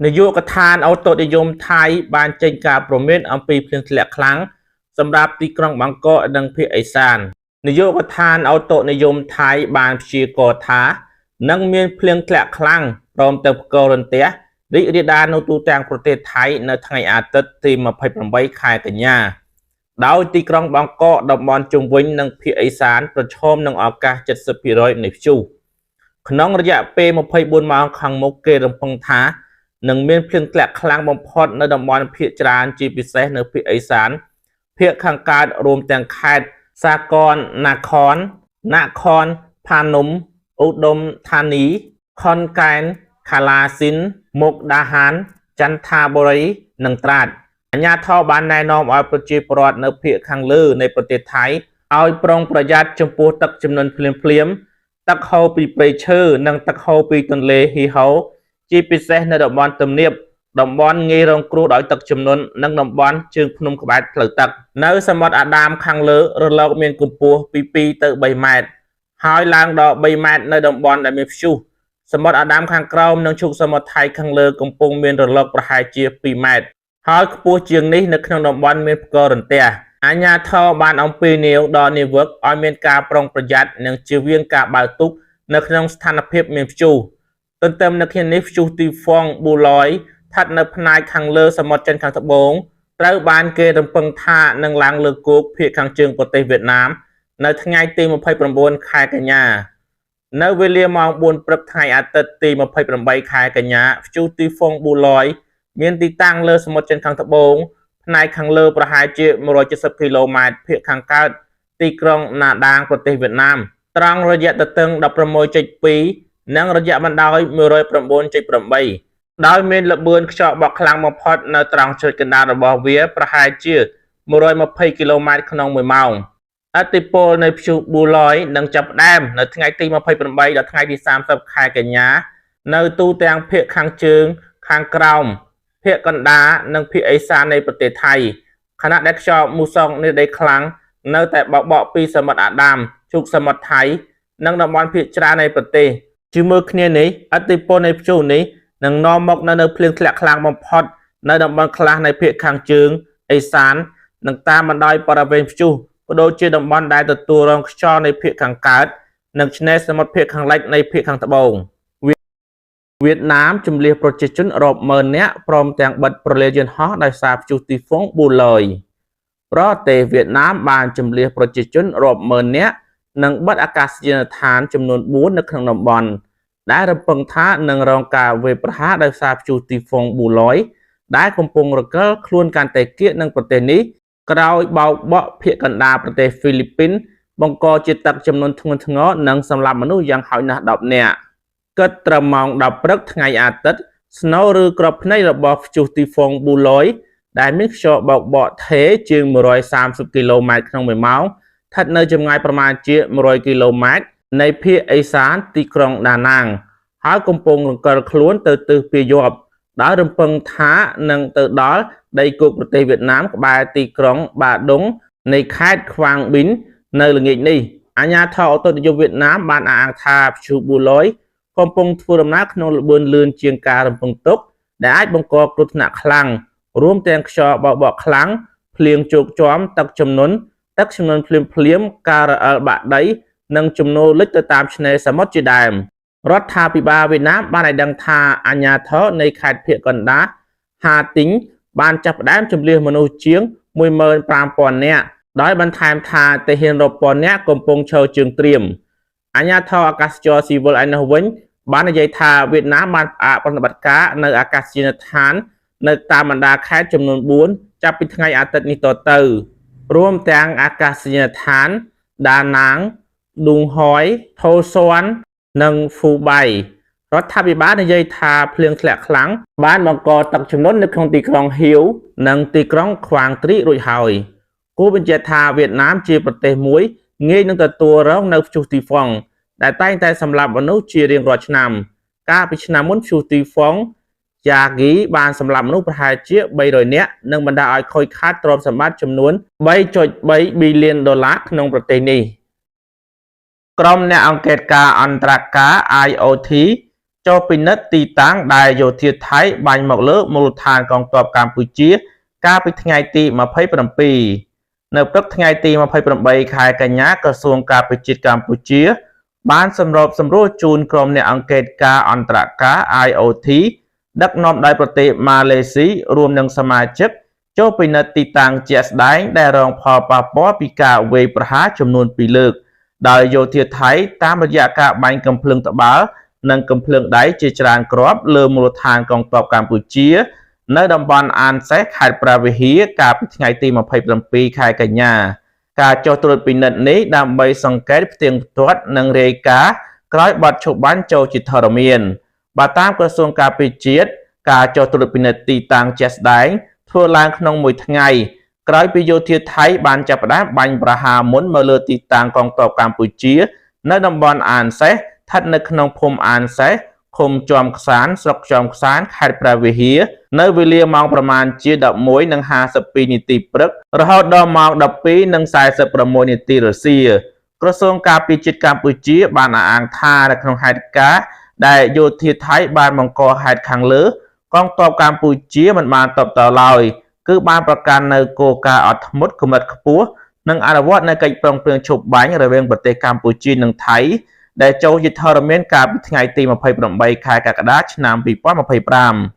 នាយកដ្ឋានឧតុនិយមថៃបានចេញការព្រមានអំពីភ្លៀងធ្លាក់ខ្លាំងសម្រាប់ទីក្រុងបាងកកនិងភាគឦសាននាយកដ្ឋានឧតុនិយមថៃបានព្យាករណ៍ថានឹងមានភ្លៀងធ្លាក់ខ្លាំងព្រមទាំងផ្គររន្ទះរីករាលដាលនៅទូទាំងប្រទេសថៃនៅថ្ងៃអាទិត្យទី28ខែកញ្ញាដោយទីក្រុងបាងកកតំបន់ជុំវិញនិងភាគឦសានប្រឈមនឹងឱកាស70%នៃព្យុះក្នុងរយៈពេល24ម៉ោងខាងមុខគេរំពឹងថានឹងមានភ្លៀងធ្លាក់ខ្លាំងបំផុតនៅតំបន់ភាគច្រើនជាពិសេសនៅភាគឦសានភាគខាងកើតរួមទាំងខេត្តសាកនណាខនណាខនផានំឧដុមធានីខុនកែនខាឡាស៊ីនមុកដាហានចន្ទថាបុរីនិងត្រាតអាជ្ញាធរបានណែនាំឲ្យប្រជាពលរដ្ឋនៅភាគខាងលើនៃប្រទេសថៃឲ្យប្រុងប្រយ័ត្នចំពោះទឹកជំនន់ភ្លាមៗទឹកហូរពីព្រៃឈើនិងទឹកហូរពីទន្លេហ៊ីហោជាពិសេសនៅតំបន់ទំនាបតំបន់ងាយរងគ្រោះដោយទឹកជំនន់និងតំបន់ជើងភ្នំក្បែរផ្លូវទឹកនៅសមុទ្រអាដាមខាងលើរលកមានកម្ពស់ពី2ទៅ3ម៉ែត្រហើយឡើងដល់3ម៉ែត្រនៅតំបន់ដែលមានព្យុះសមុទ្រអាដាមខាងក្រោមនិងឈូកសមុទ្រថៃខាងលើកំពុងមានរលកប្រហែលជា2ម៉ែត្រហើយខ្ពស់ជាងនេះនៅក្នុងតំបន់មានផ្គររន្ទះអាជ្ញាធរបានអំពាវនាវដល់នាវិកឲ្យមានការប្រុងប្រយ័ត្ននិងជៀសវាងការបើកទូកនៅក្នុងស្ថានភាពមានព្យុះទន្ទឹមនឹងគ្នានេះព្យុះទីហ្វុងប៊ូឡយស្ថិតនៅផ្នែកខាងលើសមុទ្រចិនខាងត្បូងត្រូវបានគេរំពឹងថានឹងឡើងលើគោកភាគខាងជើងប្រទេសវៀតណាមនៅថ្ងៃទី29ខែកញ្ញានៅវេលាម៉ោង4ព្រឹកថ្ងៃអាទិត្យទី28ខែកញ្ញាព្យុះទីហ្វុងប៊ូឡយមានទីតាំងលើសមុទ្រចិនខាងត្បូងផ្នែកខាងលើប្រហែលជា170គីឡូម៉ែត្រភាគខាងកើតទីក្រុងណាដាងប្រទេសវៀតណាមត្រង់រយៈទទឹង16.2និងរយៈបណ្ដោយ109.8ដោយមានល្បឿនខ្យល់បក់ខ្លាំងបំផុតនៅត្រង់ជ្រោចកណ្ដាលរបស់វាប្រហែលជា120គីឡូម៉ែត្រក្នុង1ម៉ោងឥទ្ធិពលនៃព្យុះប៊ូឡយនឹងចាប់ផ្ដើមនៅថ្ងៃទី28ដល់ថ្ងៃទី30ខែកញ្ញានៅទូទាំងភាគខាងជើងខាងក្រោមភាគកណ្ដាលនិងភាគឦសាននៃប្រទេសថៃខណៈដែលខ្យល់មូសុងនេះដីខ្លាំងនៅតែបក់បក់ពីសមុទ្រអាដាមឈូកសមុទ្រថៃនិងតំបន់ភាគច្រើននៃប្រទេសជាមួយគ្នានេះឥទ្ធិពលនៃព្យុះនេះនឹងនាំមកនៅភ្លៀងធ្លាក់ខ្លាំងបំផុតនៅតំបន់ខ្លះនៃភាគខាងជើងឦសាននិងតាមបណ្ដោយបរិវេណព្យុះក៏ដូចជាតំបន់ដែលទទួលរងខ្យល់នៃភាគខាងកើតនិងឆ្នេរសមុទ្រភាគខាងលិចនៃភាគខាងត្បូងវៀតណាមជម្លៀសប្រជាជនរាប់ម៉ឺននាក់ព្រមទាំងបិទព្រលានយន្តហោះដោយសារព្យុះទីហ្វុងប៊ូឡយប្រទេសវៀតណាមបានជម្លៀសប្រជាជនរាប់ម៉ឺននាក់និងបិទអាកាសយានដ្ឋានចំនួន4នៅក្នុងតំបន់ដែលរំពឹងថានឹងរងការវាយប្រហារដោយសារព្យុះទីហ្វុងប៊ូឡយដែលកំពុងរកិលខ្លួនកាន់តែគៀកនឹងប្រទេសនេះក្រោយបោកបក់ភាគកណ្ដាលប្រទេសហ្វីលីពីនបង្កជាទឹកចំនួនធ្ងន់ធ្ងរនិងសម្លាប់មនុស្សយ៉ាងហោចណាស់10នាក់គិតត្រឹមម៉ោង10ព្រឹកថ្ងៃអាទិត្យស្នូលឬក្របភ្នែករបស់ព្យុះទីហ្វុងប៊ូឡយដែលមានខ្យល់បោកបក់ថេរជាង130គីឡូម៉ែត្រក្នុង1ម៉ោងស្ថិតនៅចម្ងាយប្រមាណជា100គីឡូម៉ែត្រនៃភាគឦសានទីក្រុងដាណាងហើយកំពុងរង្កិលខ្លួនទៅទិសពាយ័ព្យដោយរំពឹងថានឹងទៅដល់ដីគោកប្រទេសវៀតណាមក្បែរទីក្រុងបាដុងនៃខេត្តខ្វាងប៊ីននៅល្ងាចនេះអាជ្ញាធរឧតុនិយមវៀតណាមបានអះអាងថាព្យុះប៊ូឡយកំពុងធ្វើដំណើរក្នុងល្បឿនលឿនជាងការរំពឹងទុកដែលអាចបង្កគ្រោះថ្នាក់ខ្លាំងរួមទាំងខ្យល់បោកបក់ខ្លាំងភ្លៀងជោកជាំទឹកជំនន់ទឹកជំនន់ភ្លាមភ្លាមការរអិលបាក់ដីនិងជំនោរលិចទៅតាមឆ្នេរសមុទ្រជាដើមរដ្ឋាភិបាលវៀតណាមបានឲ្យដឹងថាអាជ្ញាធរនៃខេត្តភាគកណ្ដាលហាទីងបានចាប់ផ្ដើមជម្លៀសមនុស្សជាង15000នាក់ដោយបន្ថែមថាទាហានរាប់ពាន់នាក់កំពុងឈរជើងត្រៀមអាជ្ញាធរអាកាសចរស៊ីវិលឯណោះវិញបាននិយាយថាវៀតណាមបានផ្អាកប្រតិបត្តិការនៅអាកាសយានដ្ឋាននៅតាមបណ្ដាខេត្តចំនួន4ចាប់ពីថ្ងៃអាទិត្យនេះតទៅរួមទាំងអាកាសយានដ្ឋានដាណាងឌុងហយថូសួននិងហ្វូបៃរដ្ឋាភិបាលនិយាយថាភ្លៀងធ្លាក់ខ្លាំងបានបង្កទឹកជំនន់នៅក្នុងទីក្រុងហៀវនិងទីក្រុងខ្វាងទ្រីរួចហើយគួរបញ្ជាក់ថាវៀតណាមជាប្រទេសមួយងាយនឹងទទួលរងនៅព្យុះទីហ្វុងដែលតែងតែសម្លាប់មនុស្សជារៀងរាល់ឆ្នាំកាលពីឆ្នាំមុនព្យុះទីហ្វុងយ៉ាហ្គីបានសម្លាប់មនុស្សប្រហែលជា300នាក់និងបណ្ដាលឲ្យខូចខាតទ្រព្យសម្បត្តិចំនួន3.3ប៊ីលានដុល្លារក្នុងប្រទេសនេះក្រុមអ្នកអង្កេតការអន្តរការ IOT ចុះពិនិត្យទីតាំងដែលយោធាថៃបាញ់មកលើមូលដ្ឋានកងទ័ពកម្ពុជា កាលពីថ្ងៃទី27នៅព្រឹកថ្ងៃទី28ខែកញ្ញាក្រសួងការពារជាតិកម្ពុជា បានសម្របសម្រួលជូនក្រុមអ្នកអង្កេតការអន្តរការ IOT ដឹកនាំដោយប្រទេសម៉ាឡេស៊ីរួមនឹងសមាជិកចូលពិនិត្យទីតាំងជាក់ស្ដែងដែលរងផលប៉ះពាល់ពីការវាយប្រហារចំនួន2លើក ដោយយោធាថៃតាមរយៈការបាញ់កំភ្លើងត្បាល់និងកំភ្លើងដៃជាច្រើនគ្រាប់លើមូលដ្ឋានកងទ័ពកម្ពុជា នៅតំបន់អានសេះខេត្តព្រះវិហារកាលពីថ្ងៃទី27ខែកញ្ញាការចុះត្រួតពិនិត្យនេះដើម្បីសង្កេតផ្ទៀងផ្ទាត់និងរាយការណ៍ក្រោយបទឈប់បាញ់ចូលជាធរមានបើតាមក្រសួងការពារជាតិការចុះត្រួតពិនិត្យទីតាំងជាក់ស្ដែងធ្វើឡើងក្នុងមួយថ្ងៃក្រោយពីយោធាថៃបានចាប់ផ្ដើមបាញ់ប្រហារមុនមកលើទីតាំងកងទ័ពកម្ពុជា នៅតំបន់អានសេះស្ថិតនៅក្នុងភូមិអានសេះឃុំជាំខ្សានស្រុកជាំខ្សានខេត្តព្រះវិហារនៅវេលាម៉ោងប្រមាណជា11:52នាទីព្រឹករហូតដល់ម៉ោង12:46នាទីរសៀលក្រសួងការពារជាតិកម្ពុជាបានអះអាងថានៅក្នុងហេតុការណ៍ដែលយោធាថៃបានបង្កហេតុខាងលើកងទ័ពកម្ពុជាមិនបានតបតឡើយគឺបានប្រកាន់នៅគោលការណ៍អត់ធ្មត់កម្រិតខ្ពស់និងអនុវត្តនៅកិច្ចព្រមព្រៀងឈប់បាញ់រវាងប្រទេសកម្ពុជានិងថៃដែលចូលជាធរមានកាលពីថ្ងៃទី28ខែកក្កដាឆ្នាំ2025។